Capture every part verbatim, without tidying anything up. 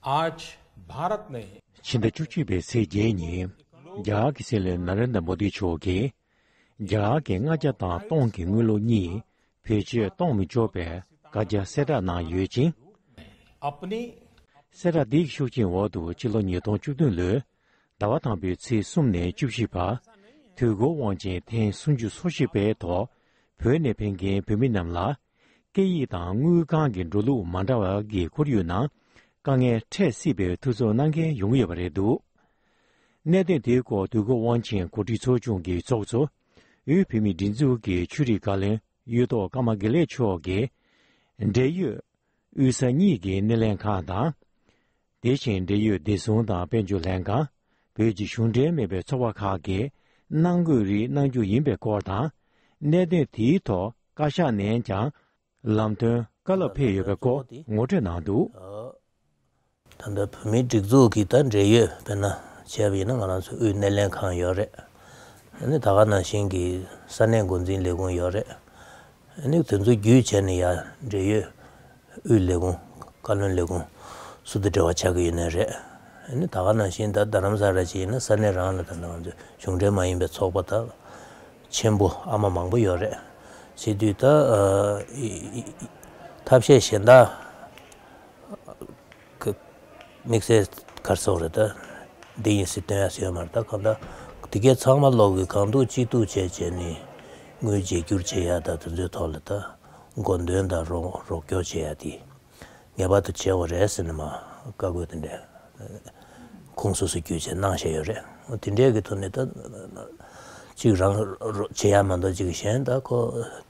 आज भारत ने ཕྱི་ཟླ་བཅུ་གཅིག་པའི་ཚེས་བརྒྱད་ཉིན། རྒྱ་གར་གྱི་སྲིད་བློན་ན་རེན་དྲ་མོ་དི་མཆོག་གིས། རྒྱ་གར་གྱི་ལྔ་བརྒྱ་དང་སྟོང་གི་དངུལ་ལོར་གཉིས་བེད་སྤྱོད་གཏོང་མི་ཆོག་པའི་བཀའ་རྒྱ་གསལ་བསྒྲགས་གནང་ཡོད་ཅིང་། གསལ་བསྒྲགས་འདིའི་ཤུགས་རྐྱེན་འོག་ཏུ་ཕྱི་ལོ་ཉིས་སྟོང་བཅུ་བདུན་ལོའི་ཟླ་བ་དང་པོའི་ཚེས་གསུམ་ནས་བཅུ་བཞི་བར་དུས་འཁོར་དབང་ཆེན་ཐེངས་སུམ་ཅུ་སོ་བཞི་པའི་ཐོག་བོད་ནས་ཕེབས་མཁན་བོད་མི་རྣམས་ལ། སྐད་ཡིག་དང་དངུལ་ཁང་གི་འགྲོ་ལུགས་མ་འདྲ་བ་གི་ཁོར་ཡུག་ནང་དཀའ་ངལ་འཕྲད་སྲིད་པའི་ཐུགས་འཚབ་གནང་མཁན་ཡོང་གི་ཡོད་པ་རེད་འདུག་གནད་དོན་དེའི་སྐོར་དུས་འཁོར་དབང་ཆེན་གོ་སྒྲིག་ཚོགས་ཆུང་གི་ཚོགས་གཙོ། དབུས་བོད་མིའི་སྒྲིག་འཛུགས་ཀྱི་ཆོས་རིག་བཀའ་བློན་གཡུ་ཐོག་ཀརྨ་དགེ་ལེགས་མཆོག་གིས། འབྲེལ་ཡོད་དབུས་ས་གཉིས་ཀྱི་སྣེ་ལེན་ཁང་དང་། དེ་བཞིན་འབྲེལ་ཡོད་བདེ་སྲུང་དང་དཔལ་འབྱོར་ལྷན་ཁང་། བོད་ཀྱི་གཞུང་འབྲེལ་མིན་པའི་ཚོགས་པ་ཁག་གིས་གནང་དགོས་རིགས་གནང་རྒྱུ་ཡིན་པའི་སྐོར་དང་། གནད་དོན་དེའི་ཐོག་བཀའ་ཤག་ནས་ཀྱང་ལམ་སྟོན་བཀའ་སློབ་ཕེབས་ཡོད་པའི་སྐོར་ངོ་སྤྲོད་གནང་འདུག་ད་ལྟ་བོད་མིའི་སྒྲིག་འཛུགས་ཀྱི་ད་འབྲེལ་ཡོད་དཔེར་ན་བྱས་པ་ཡིན་ན་ང་རང་ཚོ་དབུས་སྣེ་ལེན་ཁང་ཡོད་རེད། ཨ་ནི་ད་ག་ནང་བཞིན་གྱི་ས་གནས་འགོ་འཛིན་ལས་ཁུངས་ཡོད་རེད། ཨ་ནི་དེ་ཚོ་བརྒྱུད་བྱས་ནས་ཡར་འབྲེལ་ཡོད་དབུས་ལས་ཁུངས་བཀའ་བློན་ལས་ཁུངས་སུ་དང་འབྲེལ་བ་ཆགས་ཀྱི་ཡོད་ནའི་རེད། ཨ་ནི་ད་ག་ནང་བཞིན་ད་རྡ་རམ་ས་ལ་ཅིག་ཡིན་ན་ས་གནས་རང་ལ་ད་ལྟ་ང་ཚོ་གཞུང་འབྲེལ་མ་ཡིན་པའི་ཚོགས་པ་ད་ཆེན་པོ་ཨ་མ་མང་པོ་ཡོད་རེད། བྱེད་དུས་ད་ཨ་ཨི་ཨི་ཨི་ཐབས་ཤེས་གཞན་དག་གི་དམིགས་བསལ་ག་རེ་ཟེར་དགོས་རེད་ད། འདི་ཡིན་ཟེར་སྟོན་ཡ་ཟེར་ཡོད་མ་རེད་ད། གང་ལྟར་དེ་གས་ཚང་མ་ལོག་གི་གང་ཐུབ་ཅི་ཐུབ་བྱས་བྱས་ནས་དངུལ་བརྗེ་བསྒྱུར་བྱེད་ཡ་ད་དེ་ཚོའི་ཐོག་ལ་ད་མགོ་འདོན་དང་རོགས་རོགས་སྐྱོར་བྱེད་ཡ་དེ་ངེས་པར་དུ་བྱེད་དགོས་རེད་ཟེར་ནས་མ་བཀའ་བཀོད་དེ་འདྲས་ཁོངས་སོ་སོ་བརྒྱུད་བྱས་གནང་བཞག་ཡོད་རེད། དེ་འདྲས་ཀྱི་ཐོག་ནས་ད་གཅིག་རང་རོགས་བྱེད་ཡ་མ་གཏོགས་གཅིག་གཞན་ད་ཁོ་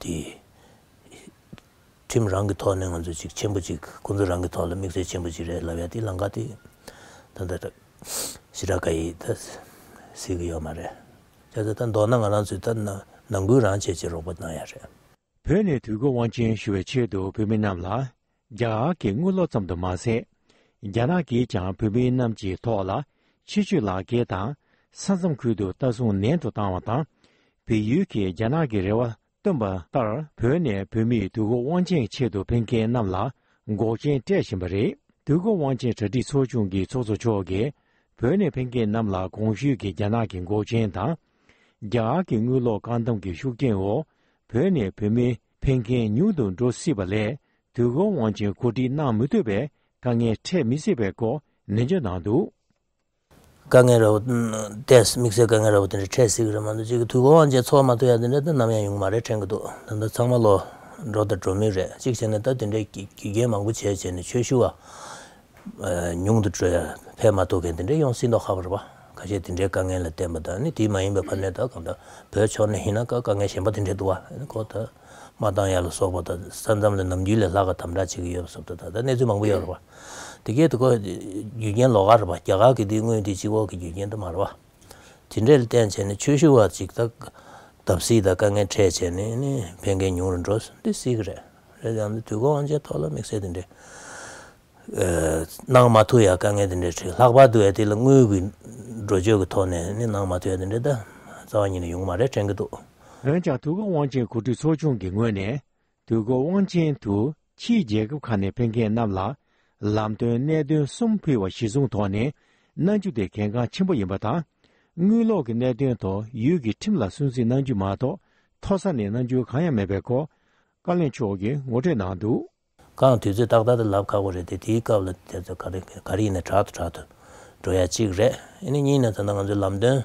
དེ། ཁྲིམས་རང་གི་ཐོག་ནས་ང་ཚོས་ཅིག་ཆེན་པོ་ཅིག་ཁོང་ཚོ་རང་གི་ཐོག་ལ་དམིགས་བསལ་ཆེན་པོ་ཅིག་རེད་ལབ་ཡ་དེ་ལམ་ཁ་དེ་ད་ལྟ་ཞེ་དྲག་ག་ཡི་ད་སྲིད་ཀྱི་ཡོད་མ་རེད། བྱས་ཙང་ད་མདོར་ན་ང་རང་ཚོས་ད་ནང་ནང་ཁུལ་རང་བྱས་བྱས་རོགས་པ་གནང་ཡ་རེད། བོད་ནས་དུས་འཁོར་དབང་ཆེན་ཞུ་བའི་ཆེད་དུ་བོད་མི་རྣམས་ལ་རྒྱ་གར་གྱི་དངུལ་ལོར་ཙམ་དུ་མ་ཟད། རྒྱ་ནག་གིས་ཀྱང་བོད་མི་རྣམས་ཀྱི་ཐོག་ལ་ཕྱི་སྤྱོད་ལག་འཁྱེར་དང་ས་མཚམས་ཁུལ་དུ་ལྟ་སྲུང་ནན་དུ་བཏང་བ་དང་། བལ་ཡུལ་གྱིས་རྒྱ་ནག་གི་རེ་བ། བཏོན་པ་ལྟར་བོད་ནས་བོད་མིས་དུས་འཁོར་དབང་ཆེན་ཆེད་དུ་ཕེབས་མཁན་རྣམས་ལ་འགོག་རྐྱེན་སྤྲད་བཞིན་པ་རེད། དུས་འཁོར་དབང་ཆེན་གྲ་སྒྲིག་ཚོགས་ཆུང་གི་ཚོགས་གཙོ་མཆོག་གིས་བོད་ནས་ཕེབས་མཁན་རྣམས་ལ་གོང་ཞུས་ཀྱི་རྒྱ་ནག་གི་འགོག་རྐྱེན་དང་། རྒྱ་གར་གྱི་དངུལ་ལོར་བཀག་སྡོམ་གྱི་ཤུགས་རྐྱེན་འོག་བོད་ནས་བོད་མི་ཕེབས་མཁན་ཉུང་དུ་འགྲོ་སྲིད་པ་ལས་དུས་འཁོར་དབང་ཆེན་གོ་སྒྲིག་གནང་མི་ཐུབ་པའི་དཀའ་ངལ་འཕྲད་མི་སྲིད་པའི་སྐོར་ནན་བརྗོད་གནང་འདུག་དཀའ་ངལ་འདྲ་བོ་ཏེས་དམིགས་བསལ་དཀའ་ངལ་འདྲ་བོ་དེ་འདྲ་འཕྲད་སྲིད་ཀྱི་རེད་མ་གཏོགས་ཅིག་དུས་འཁོར་དབང་ཆེན་ཚོགས་མ་ཐུབ་ཡ་དེ་འདྲ་ད་ནམ་ཡང་ཡོང་གི་མ་རེད་དྲན་གྱི་འདུག་ད་ལྟ་ཚང་མ་ལོ་འགྲོ་དང་འགྲོ་མུས་རེད། གཅིག་བྱས་ན་ད་དེ་འདྲའི་རྒྱུ་རྐྱེན་མང་པོ་བྱས་བྱས་ནས་ཆོས་ཞུ་བ་ཉུང་དུ་འགྲོ་ཡ་ཕེབས་མ་ཐུབ་མཁན་དེ་འདྲ་ཡོང་སྲིད་མདོག་ཁ་པོ་རེད་པ། ཁ་ཤས་དེ་འདྲའི་དཀའ་ངལ་ལ་བརྟེན་པ་དང་ནི་དེ་མ་ཡིན་པའི་ཕ་ནས་ད་གང་ལྟར་བོད་ཕྱོགས་ནས་ཡིན་ན་དཀའ་དཀའ་ངལ་གཞན་པ་དེ་འདྲ་འདུག་བ། ཁོ་ད་མ་བཏང་ཡ་ལ་སོགས་པ་དང་ས་མཚམས་ལ་ནམ་རྒྱུན་ལས་ལྷག་ག་དམ་དྲག་བྱེད་ཀྱི་ཡོད་པ་སོགས་ད་ད་ལྟ་གནས་ཚུལ་མང་པོ་ཡོད་རེད་པ། དེ་གས་དེ་ཁོ་རྒྱུ་རྐྱེན་ལོགས་ཀ་རེད་པ། རྒྱ་གར་གྱི་དེ་དངུལ་དེ་གཅིག་པོ་གི་རྒྱུ་རྐྱེན་དེ་མ་རེད་པ། དེ་འདྲས་ལ་བརྟེན་བྱས་ནས་ཆོས་ཞུ་བ་ཅིག་ད་བརྡབ་གསིག་དང་དཀའ་ངལ་འཕྲད་བྱས་ནས་ནི་ཕན་མཁན་ཉུང་རུ་འགྲོ་འདི་སྲིད་ཀྱི་རེད། རེད་ཡང་འདི་དུས་འཁོར་དབང་ཆེན་ཐོག་ལ་དམིགས་བསལ་དེ་འདྲས་གནང་མ་ཐུབ་ཡ་དཀའ་ངལ་དེ་འདྲས་འཕྲད། ལྷག་པར་དུ་ཡ་དེ་ལ་དངུལ་གྱི་འགྲོ་སྐྱོད་ཀྱི་ཐོག་ནས་ནི་གནང་མ་ཐུབ་ཡ་དེ་འདྲས་ད་རྩ་བ་ཉིད་ནས་ཡོང་གི་མ་རེད་དྲན་གྱི་འདུག་འོན་ཀྱང་དུས་འཁོར་དབང་ཆེན་གོ་སྒྲིག་ཚོགས་ཆུང་གི་ངོས་ནས་དུས་འཁོར་དབང་ཆེན་དུ་ཕྱིའི་རྒྱལ་ཁབ་ཁག་ནས་ཕེབས་མཁན་རྣམས་ལ་ལམ་སྟོན་གནད་དོན་གསུམ་ཕུལ་བ་གཞིར་བཟུང་ཐོག་ནས་གནང་རྒྱུ་དེ་གལ་འགངས་ཆེན་པོ་ཡིན་པ་དང་། དངུལ་ལོར་གྱི་གནད་དོན་ཐོག་ཡུལ་གྱི་ཁྲིམས་ལ་སྲུང་བརྩི་གནང་རྒྱུ་མ་གཏོགས་མཐོ་ས་ནས་གནང་རྒྱུ་གང་ཡང་མེད་པའི་སྐོར་བཀའ་བློན་མཆོག་གིས་ངོ་སྤྲོད་གནང་འདུག་གང་དུས་ཚོད་ཏག་ཏག་ཏུ་ལབ་ཁག་པོ་རེད་དེ། དེའི་སྐབས་ལ་དེ་ཚོ་ག་རེ་ག་རེ་ཡིན་ན་དྲག་ཏུ་དྲག་ཏུ་འགྲོ་ཡ་གཅིག་རེད། ཨ་ནི་གཉིས་ནས་ད་ལྟ་ང་ཚོའི་ལམ་སྟོན་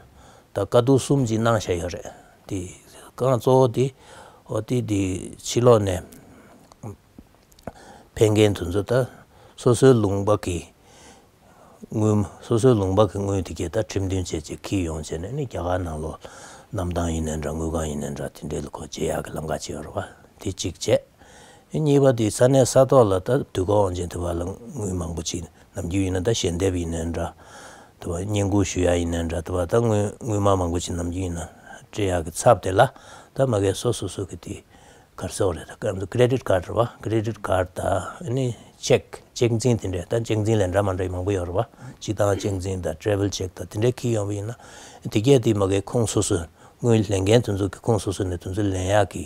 དང་བཀའ་བསྡུར་གསུམ་ཅིག་གནང་བཞག་ཡོད་རེད། དེ་གང་གཙོ་བོ་དེ་འོ་དེ་དེ་ཕྱི་ལོགས་ནས་ཕེབས་མཁན་དེ་ཚོ་ད་སོ་སོའི་ལུང་པ་གི་དངུལ་སོ་སོའི་ལུང་པ་གི་དངུལ་དེ་གས་ད་ཁྲིམས་མཐུན་བྱས་བྱས་འཁྱེར་ཡོང་བྱས་ནས་ནི་རྒྱ་གར་ནང་ལོགས་གནམ་ཐང་ཡིན་ནའི་འདྲ་དངུལ་ཁང་ཡིན་ནའི་འདྲ་དེ་འདྲའི་ལ་ཁོ་བྱེད་ཡག་གི་ལམ་ཁ་ཅིག་ཡོད་རེད་པ། དེ་གཅིག་བྱས། གཉིས་པ་དེ་ས་གནས་ས་ཐོག་ལ་ད་དུས་འཁོར་དབང་ཆེན་དུ་བ་ལ་དངུལ་མང་པོ་ཅིག་ནམ་རྒྱུན་ཡིན་ན་ད་ཞལ་འདེབས་ཡིན་ནའི་འདྲ། དུ་བ་བསྙེན་བཀུར་ཞུ་ཡ་ཡིན་ནའི་འདྲ། དུ་བ་ད་དངུལ་དངུལ་སྨར་མང་པོ་ཅིག་ནམ་རྒྱུན་ཡིན་ན་སྤྲད་ཡག་གི་ཚབ་དེ་ལ་ད་མ་གི་སོ་སོ་སོ་གི་དེ་གར་སོགས་རེད། ད་ང་ཚོ་ཀི་རེ་ཌིཊ་ཀར་རེད་བ། ཀི་རེ་ཌིཊ་ཀར་དང་ཨ་ནི་ཅེག་ཅེག་འཛིན་དེ་འདྲས་ད་ཅེག་འཛིན་ལས་འདྲ་མ་འདྲ་མང་པོ་ཡོད་རེད་བ། སྤྱི་བཏང་ཅེག་འཛིན་དང་ཊེ་རེ་ཝལ་ཅེག་དང་དེ་འདྲས་འཁྱེར་ཡོང་བ་ཡིན་ན་དེ་གས་དེ་མ་གི་ཁོངས་སོ་སོ་དངུལ་ལེན་མཁན་དེ་ཚོ་གི་ཁོངས་སོ་སོ་ནས་དེ་ཚོ་ལེན་ཡག་གི་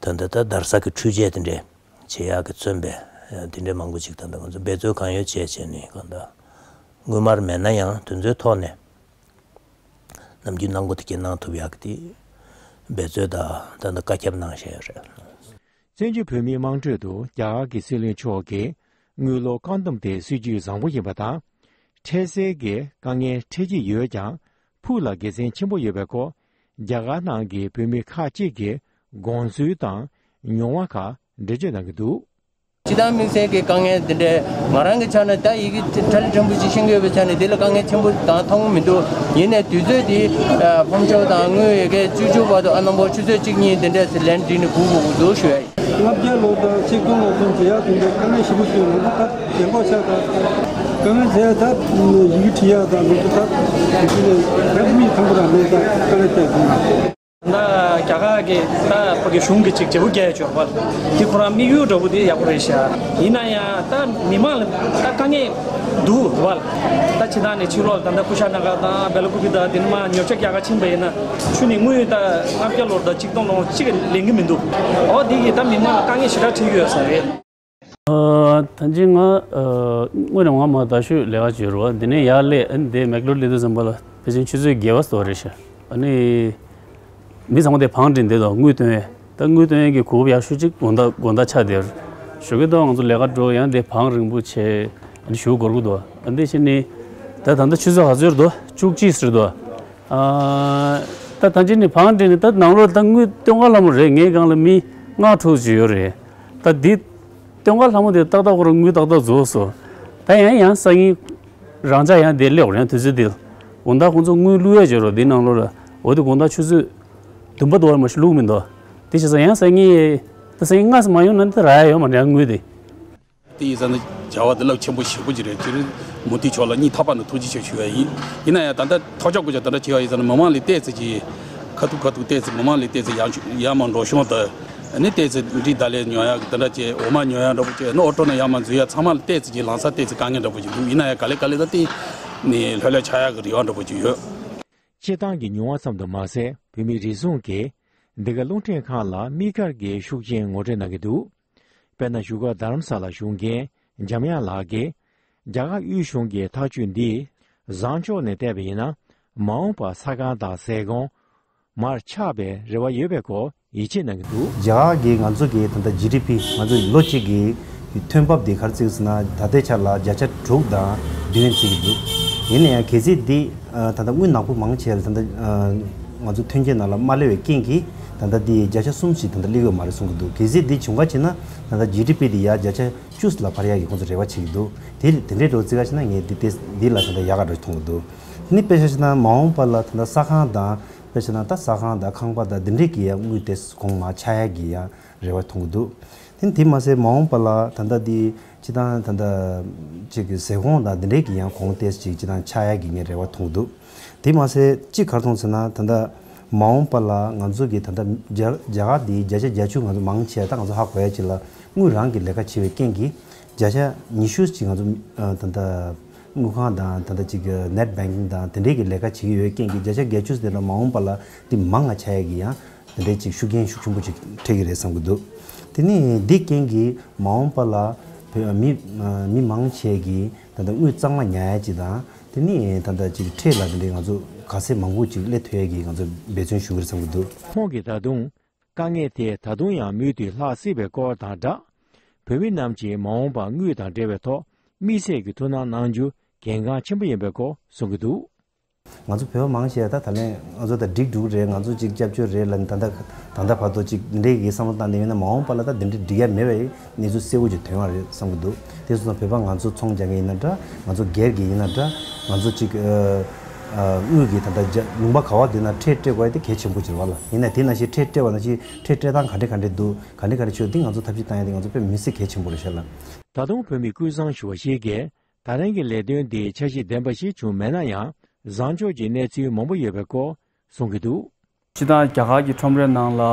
ད་ད་ད་བརྡར་ས་གི་འཕྲུལ་ཆས་དེ་འདྲས་བྱེད་ཡག་གི་མཚོན་པའི་ དེ་འདྲའི་མང་པོ་ཅིག་ད་ལྟ་ང་ཚོ་འབད་རྩོལ་གང་ཡོད་བྱས་བྱས་ནས་གང་ལྟར་དངུལ་སྨར་མེད་ན་ཡང་དེ་ཚོའི་ཐོག་ནས་ནམ་རྒྱུན་གནང་སྒོ་དེ་གས་གནང་ཐུབ་ཡག་གི་འབད་རྩོལ་དང་ད་ལྟ་བཀའ་ཁྱབ་གནང་བཞིན་ཡོད་རེད། བཙན་བྱོལ་བོད་མིའི་དམངས་ཁྲོད་དུ་རྒྱ་གར་གྱི་སྲིད་བློན་མཆོག་གིས་དངུལ་ལོར་བཀག་སྡོམ་དེ་སྲིད་ཇུས་བཟང་པོ་ཡིན་པ་དང་། འཕྲལ་སེལ་གྱི་དཀའ་ངལ་འཕྲད་ཀྱི་ཡོད་ཀྱང་། ཕུགས་ལ་དགེ་མཚན་ཆེན་པོ་ཡོད་པའི་སྐོར། རྒྱ་གར་ནང་གི་བོད་མི་ཁག་ཅིག་གི་དགོངས་ཚུལ་དང་མྱོང་བ་ཁག་འགྲེལ་བརྗོད་གནང་གི་འདུག་སྤྱིར་བཏང་དམིགས་བསལ་གྱི་དཀའ་ངལ་འདི་འདྲའི་ང་རང་གི་ཆ་ནས། ད་ཡི་གེ་ཁྲ་ལི་ཕྲན་བུ་ཅིག་ཤེས་ཀྱི་ཡོད་པའི་ཆ་ནས་འདི་ལ་དཀའ་ངལ་ཆེན་པོ་དང་མཐོང་གི་མི་འདུག་ཡིན་ནའི་དུས་ཚོད་འདི་ཕོམ་ཆོག་དང་དངུལ་ཡི་གེ་བཅུ་བཅུ་བར་དུ་ཨ་ནམ་པོ་ཆུ་ཚོད་གཅིག་གཉིས་འདི་འདྲས་སུ་ལན་བསྒྲིགས་ནས་སྒུག་དགོས་ཀྱི་འདུག་ཞུ་ཡ་ཡིན། ལྔ་བརྒྱ་ལོ་དང་ཆིག་སྟོང་ལོ་ཚུན་བྱེད་ཡག་དེ་འདྲའི་དཀའ་ངལ་ཞེ་པོ་བཟོས་ནས་ད་དེ་འགོག་ཆགས་དང་། དཀའ་ངལ་བྱས་ད་ཡི་གེ་བྲིས་ཡག་དང་ལོ་ཚོད་ད་དེ་ཚོ་ནས་ད་མི་ཐང་པོ་རང་མེད་ད་དཀའ་ངལ་བྱས་སོང་། ད་རྒྱ་གར་གྱི་ད་ཕ་གི་གཞུང་གི་ཅིག་བྱེད་པོ་རྒྱག་ཡ་འབྱོར་བ་འདི་ཁོ་རང་དམིགས་ཡུལ་འདྲ་པོ་དེ་ཡག་པོ་རེད་ཤག་ཡིན་ན་ཡང་ད་མི་མང་ལ་ད་དཀའ་ངལ་འདུག་བ། ད་ཕྱི་ནང་ནས་ཕྱི་ལོགས་ད་ད་ཀུ་ཤ་ན་གར་དང་སྦེལ་ཀུ་པེ་དང་དེ་ནས་མར་ཉོ་ཆ་རྒྱག་ག་ཕྱིན་པ་ཡིན་ན་ཆུ་ནས་དངུལ་ད་ལྔ་བརྒྱ་ལོར་ད་ཆིག་སྟོང་ལོར་གཅིག་ལེན་གི་མི་འདུག་འོ་འདི་གིས་ད་མི་མང་ལ་དཀའ་ངལ་ཞེ་དྲག་འཕྲད་ཀྱི་ཡོད་ས་རེད། ཨ། ད་ཅི་ང་ཨ་དངོས་གནས་ང་མ་ད་ཤོད་ལས་ཀ་བྱེད་རོགས་འདི་ནས་ཡར་སླེབས་ཨ་ནི་དེ་མེག་ལོར་སླེབས་དུས་ཙམ་པ་ལ་ཕལ་ཆེར་ཆུ་ཚོད་བརྒྱད་པ་ཙམ་རེད་ཤག་ཨ་ནི་མི་ཚང་མ་དེ་བང་སྒྲིག་འདི་དང་དངུལ་བཏོན་ཡས་ད་དངུལ་བཏོན་ཡས་ཀྱི་གོ་སྐབས་ཡག་ཤོས་ཅིག་དགོང་དག་དགོང་དག་ཆགས་བསྡད་ཞུ་གི་འདུག་ང་ཚོ་ལས་ཀ་འགྲོ་ཡང་དེ་བང་རིང་པོ་བྱས་ཨ་ནི་བཞུགས་དགོས་ཀྱི་འདུག་ཨ་འདི་ཕྱིན་ནི་ད་ད་ལྟ་ཆུ་ཚོད་ག་ཚོད་རེད་འདུག་བཅུ་གཅིག་ཟེར་འདུག་ཨ་ད་ད་ཅི་ནི་བང་སྒྲིག་ནི་ད་ནང་ལོགས་ད་དངུལ་སྟོན་ཁ་ལྷ་མོ་རེད། ངའི་སྒང་ལ་མི་ལྔ་དྲུག་ཅིག་ཡོད་རེད། ད་འདི་སྟོན་ཁ་ལྷ་མོ་དེ་ཏག་ཏག་ཁོ་རང་དངུལ་ཏག་ཏག་རྫོགས་སོང་། ད་ཡང་ཡང་སང་ཉིན་རང་འཇགས་ཡང་དེ་སླེབས་རེད། ཡང་དུས་ཚོད་དེ་ལ་འོ་ད་ཁོང་ཚོ་དངུལ་བླུག་ཡས་བྱེད་རོགས་འདི་ནང་ལོགས་ལ་འོ་དེ་དགོང་དག་ཆུ་ཚོད་བདུན་པ་དུ་བར་མ་ཞིག་བླུག་མི་འདུག་དེ་བྱས་ཙང་ཡང་སང་ཉིན་ད་སང་ཉིན་སྔ་ས་མ་ཡོང་ན་ད་རག་ཡ་ཡོད་མ་རེད་དངུལ་དེ། དེ་ཡིན་ཙང་ནི་བྱ་བ་འདི་རླབས་ཆེན་པོ་ཞེ་པོ་ཅིག་རེད། སྤྱིར་མུ་མཐུད་ཕྱོགས་ལ་སྙིང་ཐག་པ་ནས་ཐུགས་རྗེ་ཆེ་ཞུ་བ་ཡིན། ཡིན་ན་ཡང་ད་ལྟ་ཐོག་ཆོག་གོ་ཆ་ད་ལྟ་བྱེད་བ་ཡིན་ཙང་ནི་མི་མང་ལ་བལྟས་ཚེ་ཅིག་ཁ་ཐུག་ཁ་ཐུག་བལྟས་ཚེ་མི་མང་ལ་བལྟས་ཚེ་ཡང་ཡར་མར་འགྲོ་གཞུང་དང་ཨ་ནི་བལྟས་ཚེ་འབྲི་ད་ལས་ཉོ་ཡག་ད་ལྟ་ཅེ་འོ་མ་ཉོ་ཡག་འདྲ་པོ་ཅིག་ནི་ཨོ་ཊོ་ནང་ཡར་མར་འཛུལ་ཡག་ཚང་མ་ལ་བལྟས་ཚེ་ཅིག་ལམ་སང་བལྟས་ཚེ་དཀའ་ངལ་འདྲ་པོ་ཅིག་འདུག་ཡིན་ན་ཡང་ག་ལེ་ག་ལེ་ད་བལྟས་ནས་ལྷོད་ལྷོད་ཆགས་ཡག་གི་རེ་བ་འདྲ་པོ་ཅིག་ཡོད། སྤྱིར་བཏང་གི་མྱོང་བ་ཙམ་དུ་མ་ཟད་བོད་མིའི་རེ་ཟུང་གིས་འདི་ག་རླུང་འཕྲིན་ཁང་ལ་དམིགས་བཀར་གྱི་ཤུགས་རྐྱེན་ངོ་སྤྲོད་གནང་གི་འདུག་དཔེར་ན་བཞུགས་སྒར་རྡ་རམ་ས་ལ་བཞུགས་མཁན་འཇམ་དབྱངས་ལགས་ཀྱིས་རྒྱ་གར་དབུས་གཞུང་གི་ཐག་གཅོད་འདིས་བཟང་ཕྱོགས་ནས་བལྟས་པ་ཡིན་ན་མ་འོངས་པར་ས་ཁང་དང་ཟས་གོང་མར་ཆག་པའི་རེ་བ་ཡོད་པའི་སྐོར་ཡིད་ཆེས་གནང་གི་འདུག་རྒྱ་གར་གྱི་ང་ཚོ་གི་ད་ལྟ་ཇི་ཌི་པི་ང་ཚོ་ལོ་གཅིག་གི་ཐོན་འབབ་དེ་ག་རེ་བརྩིས་ཟེར་ན་ད་ལྟའི་ཆ་ལ་བརྒྱ་ཆ་དྲུག་དང་བདུན་བརྩི་གི་འདུག་ཡིན་ན་ཡང་གལ་སྲིད་འདི་ད་ལྟ་དངུལ་ནག་པོ་མང་ཆེ་ལ་ད་ལྟ་ང་ཚོ་ཐོན་སྐྱེད་ནང་ལ་མ་སླེབས་པའི་རྐྱེན་གྱིས་ད་ལྟ་འདི་བརྒྱ་ཆ་གསུམ་ཞིག་ད་ལྟ་སླེབས་ཡོད་མ་རེད་གསུང་གི་འདུག་གལ་སྲིད་འདི་བྱུང་ག་བྱེད་ན་ད་ལྟ་ཇི་ཌི་པི་འདི་ཡར་བརྒྱ་ཆ་བཅུ་ལ་འཕར་ཡག་གི་ཁོང་ཚོ་རེ་བ་བྱེད་ཀྱི་འདུག་དེ་དེ་འདྲའི་འགྲོ་བརྩི་ག་བྱེད་ན་ངས་འདི་དེ་འདི་ལ་ད་ལྟ་ཡག་ག་འགྲོ་མཐོང་གི་འདུག་དེ་ནི་དཔེ་ཆ་བཞག་ན་མ་འོངས་པ་ལ་ད་ལྟ་ས་ཁང་དང་དཔེ་བཞག་ན་ད་ས་ཁང་དང་ཁང་པ་དང་འདི་འདྲའི་གི་ཡང་དངུལ་དེ་གོང་མར་ཆག་ཡག་གི་ཡང་རེ་བ་མཐོང་གི་འདུག་དེ་ནི་དེ་མ་ཟད་མ་འོངས་པ་ལ་ད་ལྟ་འདི་སྤྱི་བཏང་ད་ལྟ་ཅིག་གི་ཟས་གོང་དང་འདི་འདྲའི་གི་ཡང་གོང་ཏོག་ཙམ་ཅིག་སྤྱི་བཏང་ཆག་ཡག་གི་ངས་རེ་བ་མཐོང་གི་འདུག་དེ་མ་ཟད་གཅིག་ག་རེ་མཐོང་ཟེར་ན་ད་ལྟ་མ་འོངས་པ་ལ་ང་ཚོ་གི་ད་ལྟ་རྒྱ་རྒྱ་གར་འདི་བརྒྱ་ཆ་བརྒྱད་ཅུ་ང་ཚོ་མང་ཆེ་ད་ང་ཚོ་ཧ་གོ་ཡ་ཅིག་ལ་དངུལ་རང་གི་ལས་ཀ་བྱེད་པའི་རྐྱེན་གྱིས་བརྒྱ་ཆ་ཉི་ཤུ་ཅིག་ང་ཚོ་ད་ལྟ་དངུལ་ཁང་དང་ད་ལྟ་ཅིག་net banking་དང་དེ་འདྲའི་གི་ལས་ཀ་བྱེད་ཀྱི་ཡོད་རྐྱེན་གྱིས་བརྒྱ་ཆ་བརྒྱད་ཅུ་དེ་ལ་མ་འོངས་པ་ལ་འདི་མང་ང་ཆག་ཡ་གི་ཡང་དེ་འདྲའི་ཅིག་ཤུགས་རྐྱེན་ཤུགས་ཆེན་པོ་ཅིག་འཕྲད་ཀྱི་རེད་བསམ་གྱི་འདུག་དེ་ནི་འདི་རྐྱེན་གྱིས་མ་འོངས་པ་ལ་བོད་མི་མི་མང་ཆེ་གིས་ད་ལྟ་དངུལ་གཙང་མ་ཉར་ཡ་ཅིག་དང་དེ་ནི་ད་ལྟ་ཅིག་འཕྲེད་ལ་དེ་འདྲའི་ང་ཚོ་ག་ཚད་མང་པོ་ཅིག་སླེབས་ཐུབ་ཡ་གི་ང་ཚོ་འབད་བརྩོན་ཞུ་གི་རེད་བསམ་གྱི་འདུག་ཁོང་གིས་ད་དུང་དཀའ་ངལ་དེ་ད་དུང་ཡང་མུ་མཐུད་ལྷག་སྲིད་པའི་སྐོར་དང་སྦྲགས། བོད་མི་རྣམས་ཀྱིས་མ་འོངས་པར་དངུལ་དང་འབྲེལ་བའི་ཐོག་དམིགས་བསལ་གྱི་ཐུགས་སྣང་གནང་རྒྱུ་གལ་འགངས་ཆེན་པོ་ཡིན་པའི་སྐོར་གསུང་གི་འདུག་ང་ཚོ་བོད་པ་མང་ཆེ་ད་ད་ལན་ང་ཚོ་ད་འགྲིག་འགྲོ་གི་རེད། ང་ཚོ་ཅིག་སྐྱབས་བཅོལ་རེད་ལབ་ནས་ད་ལྟ་ད་ལྟ་བར་དུ་ཅིག་འདི་འདྲའི་གི་བསམ་བློ་བཏང་བསྡད་ཡོད་ན་མ་འོངས་པ་ལ་ད་འདི་འདྲའི་འགྲིག་ཡ་མེད་པའི་གནས་ཚུལ་གསལ་པོ་ཅིག་ཐོན་པ་རེད་བསམ་གྱི་འདུག་དེ་སོང་ཙང་བོད་པ་ང་ཚོ་ཚོང་རྒྱག་མཁན་ཡིན་ན་འདྲ། ང་ཚོ་སྒེར་གྱི་ཡིན་ན་འདྲ། ང་ཚོ་ཅིག་ཨ་ཨ་དངུལ་གྱི་ད་ལྟ་རྒྱ་ལུང་པ་ག་བ་དེ་ན་ཁྲལ་སྤྲད་དགོས་ཡ་དེ་གལ་ཆེན་པོ་ཅིག་རེད་བ་ལ། ཡིན་ན་དེ་ནང་བཞིན་ཁྲལ་སྤྲད་པ་ནང་བཞིན་ཁྲལ་སྤྲད་སྟངས་ག་འདྲ་ག་འདྲ་འདུག་ག་འདྲ་ག་འདྲ་ཆོད་འདི་ང་ཚོ་ཐབས་ཤེས་བཏང་ཡ་དེ་ང་ཚོ་དཔེ་མི་སྲིད་གལ་ཆེན་པོ་རེད་ཤག་ལ། ད་དུང་བོད་མི་ཀུན་བཟང་ཞུ་བ་ཞིག་གིས་ད་རིང་གི་ལས་དོན་འདི་འཆར་གཞི་ལྡན་པ་ཞིག་བྱུང་མེད་ན་ཡང་བཟང་ཕྱོགས་ཀྱི་གནས་ཚུལ་མང་པོ་ཡོད་པའི་སྐོར་གསུང་གི་འདུག་སྤྱིར་བཏང་རྒྱ་གར་གྱི་ཁྲོམ་རའི་ནང་ལ་ཨ་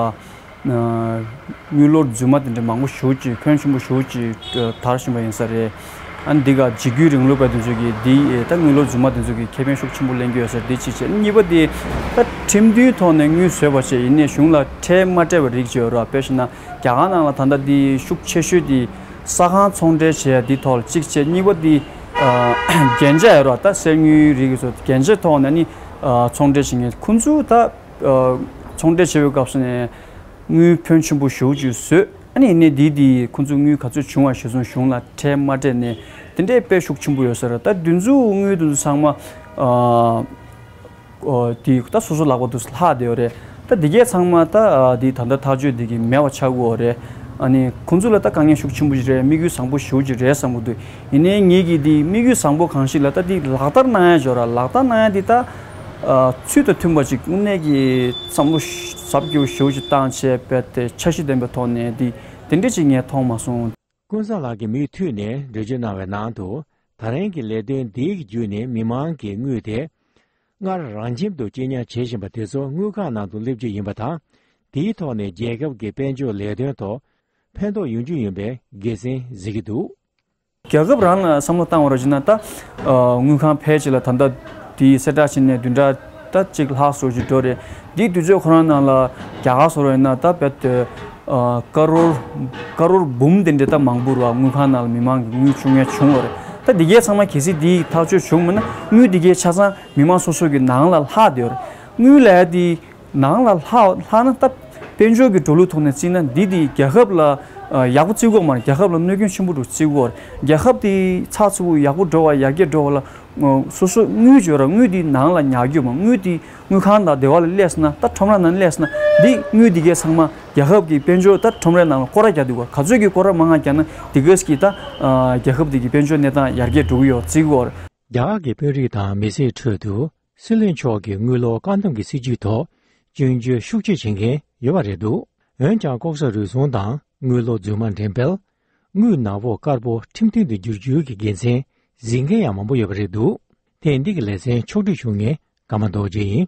དངུལ་ལོར་རྫུན་མ་དེ་འདྲ་མང་པོ་ཞེ་པོ་ཅིག་ཁོན་ཆེན་པོ་ཞེ་པོ་ཅིག་ཨ་དར་བཞིན་པ་ཡིན་ས་རེད། ཨ་ནི་འདི་ག་འཇིགས་སྐུལ་རིང་ལུགས་པ་དེ་ཚོ་གིས་འདི་ཨེ་ད་དངུལ་ལོར་རྫུན་མ་དེ་ཚོ་གིས་ཁེ་ཕན་ཤུགས་ཆེན་པོ་ལེན་གྱི་ཡོད་ས་རེད། འདི་གཅིག་བྱས། གཉིས་པ་དེ་ད་ཁྲིམས་མཐུན་ཐོག་ནས་དངུལ་བཟོས་པ་བྱས་ཡིན་ནའི་གཞུང་ལ་ཁྲལ་མ་སྤྲད་པ་རིགས་ཅིག་ཡོད་རེད་བ། དཔེ་བཞག་ན་རྒྱ་གར་ནང་ལ་ད་ལྟ་འདི་ཤུགས་ཆེ་ཤོས་དེ་ ས་ཁང་ཚོང་འབྲེལ་བྱེད་ཡ་འདི་ཐོག་ལ་གཅིག་བྱས། གཉིས་པ་འདི་ཨ་རྒྱན་ཆ་ཡོད་རེད་བ། ད་གསེར་དངུལ་རིགས་ཀྱི་བཟོ་རྒྱན་ཆ་ཐོག་ནས་ནི་ཨ་ཚོང་འབྲེལ་བྱེད་མཁན། ཁོང་ཚོ་ད་ཨ་ཚོང་འབྲེལ་བྱེད་པའི་སྐབས་སུ་ནས་དངུལ་ཕོན་ཆེན་པོ་ཞེ་པོ་ཅིག་བཟོས། ཨ་ནི་ཡིན་ནའི་འདི་འདི་ཁོང་ཚོ་དངུལ་ག་ཚོད་བྱུང་བ་གཞིར་བཟུང་གཞུང་ལ་ཁྲལ་མ་སྤྲད་ནས་དེ་འདྲའི་དཔེ་ཤུགས་ཆེན་པོ་ཡོད་ས་རེད། ད་དེ་ཚོ་དངུལ་དེ་ཚོ་ཚང་མ་ཨ། ཨོ། དེ་ད་སོ་སོ་ལག་པ་དུ་ལྷག་བསྡད་ཡོད་རེད། ད་འདི་གས་ཚང་མ་ད་ཨ་དེ་ད་ལྟ་ཐག་གཅོད་འདི་གི་མེད་པ་ཆགས་ཀྱི་ཡོད་རེད། ཨ་ནི་ཁོང་ཚོ་ལ་ད་དཀའ་ངལ་ཤུགས་ཆེན་པོ་ཞིག་རེད། དམིགས་ཡུལ་བཟང་པོ་ཞེ་པོ་ཅིག་རེད་བསམ་གྱི་འདུག་ཡིན་ནའི་ངེད་ཀྱིས་འདི་དམིགས་ཡུལ་བཟང་པོ་གང་ཞིག་ལ་ད་འདི་ལག་བསྟར་གནང་ཡ་འབྱོར་ར། ལག་བསྟར་གནང་ཡ་འདི་ད་ཨ་ཚུལ་དང་མཐུན་པ་ཅིག་དངོས་གནས་ཀྱི་བསམ་བློ་ཟབ་རྒྱས་པོ་ཞེ་པོ་ཅིག་བཏང་བྱས་རྦད་དེ་འཆར་གཞི་ལྡན་པའི་ཐོག་ནས་འདི་དེ་འདྲ་ཅིག་ངས་མཐོང་མ་སོང་། ཀུན་བཟང་ལགས་ཀྱིས་མུ་མཐུད་ནས་འགྲེལ་བརྗོད་གནང་བའི་ནང་དུ། ད་རིང་གི་ལས་དོན་འདི་གི་བརྒྱུད་ནས་མི་མང་གི་དངུལ་དེ་སྔར་རང་ཁྱིམ་དུ་བཅོལ་ཉར་བྱེད་བཞིན་པ་དེ་ཚོ་དངུལ་ཁང་ནང་དུ་སླེབས་རྒྱུ་ཡིན་པ་དང་། དེའི་ཐོག་ནས་རྒྱལ་ཁབ་ཀྱི་དཔལ་འབྱོར་ལས་དོན་ཐོག་ཕན་ཐོགས་ཡོང་རྒྱུ་ཡིན་པའི་དགེ་མཚན་གཟིགས་ཀྱི་འདུག་རྒྱལ་ཁབ་རང་ལ་བསམ་བློ་བཏང་བ་ར་བྱས་ན། ད་ཨ་དངུལ་ཁང་ཕལ་ཆེར་ལ་ད་ལྟ་དེའི་གསལ་བསྒྲགས་བྱས་ནས་བདུན་ཕྲག་ད་གཅིག་ལྷག་སོགས་ཅིག་འགྲོ་རེད། འདིའི་དུས་ཚོད་ཁོ་རང་ནང་ལ་རྒྱ་གར་སོགས་ར་ཡིན་ན་ད་རྦད་དེ་ཨ་ཀ་རོར་ཀ་རོར་འབུམ་དེ་འདྲ་ད་མང་པོ་ར་དངུལ་ཁང་ནང་ལ་མི་མང་གི་དངུལ་བཅོལ་མཁན་བྱུང་བ་རེད། ད་འདི་གས་ཚང་མ་གལ་སྲིད་འདི་ཐག་གཅོད་བྱུང་མིན་ན་དངུལ་འདི་གས་ཆ་ཚང་མི་མང་སོ་སོ་གི་ནང་ལ་ལྷག་བསྡད་ཡོད་རེད། དངུལ་ལབ་ཡ་འདི་ནང་ལ་ལྷག་ལྷག་ན་ད་དཔལ་འབྱོར་གྱི་འགྲོ་ལུགས་ཐོག་ནས་བརྩིས་ན་འདི་འདི་རྒྱལ་ཁབ་ལ་ཨ་ཡག་པོ་བརྩི་གི་ཡོད་མ་རེད། རྒྱལ་ཁབ་ལ་གནོད་སྐྱོན་ཆེན་པོ་འགྲོ་བརྩི་གི་ཡོད་རེད། རྒྱལ་ཁབ་འདི་ཚགས་ཚུད་པོ་ཡག་པོ་འགྲོ་བ་ཡར་རྒྱས་འགྲོ་བ་ལ་ཨ་སོ་སོ་དངུལ་འབྱོར་ར་དངུལ་འདི་ནང་ལ་ཉར་གི་ཡོད་མ། དངུལ་འདི་དངུལ་ཁང་དང་སྡེ་བ་ལ་སླེབས་སོང་ན། ད་ཁྲོམ་ར་ནང་སླེབས་སོང་ན་འདི་དངུལ་འདི་གས་ཚང་མ་རྒྱལ་ཁབ་ཀྱི་དཔལ་འབྱོར་ད་ཁྲོམ་རའི་ནང་ལ་སྐོར་ར་རྒྱག་འདུག་ག་ག་ཚོད་ཀྱི་སྐོར་ར་མང་ང་རྒྱག་ན་འདི་གས་ཀྱི་ད་ཨ་རྒྱལ་ཁབ་འདི་གི་དཔལ་འབྱོར་གནས་སྟངས་ཡར་རྒྱས་འགྲོ་གི་ཡོད་བརྩི་གི་ཡོད་རེད། རྒྱ་གར་གྱི་དཔོན་རིགས་དང་མི་སེར་ཁྲོད་དུ་སྲིད་བློན་མཆོག་གི་དངུལ་ལོར་བཀག་སྡོམ་གྱི་སྲིད་ཇུས་ཐོག་སྐྱོན་བརྗོད་ཤུགས་ཆེ་བྱེད་མཁན་ཡོད་པ་རེད་འདུག་འོན་ཀྱང་ལྐོག་ཟ་རུལ་སུངས་དང་དངུལ་ལོར་རྫུན་མ་འགྲེམས་སྤེལ། དངུལ་ནག་པོ་དཀར་པོ་ཁྲིམས་མཐུན་དུ་བསྒྱུར་རྒྱུའི་དགེ་མཚན་གཟིགས་མཁན་ཡང་མང་པོ་ཡོད་པ་རེད་འདུག་ཐེངས་འདི་གི་ལེ་ཚན་ཕྱོགས་སྒྲིག་ཞུ་མཁན་ཀརྨ་རྡོ་རྗེ་ཡིན།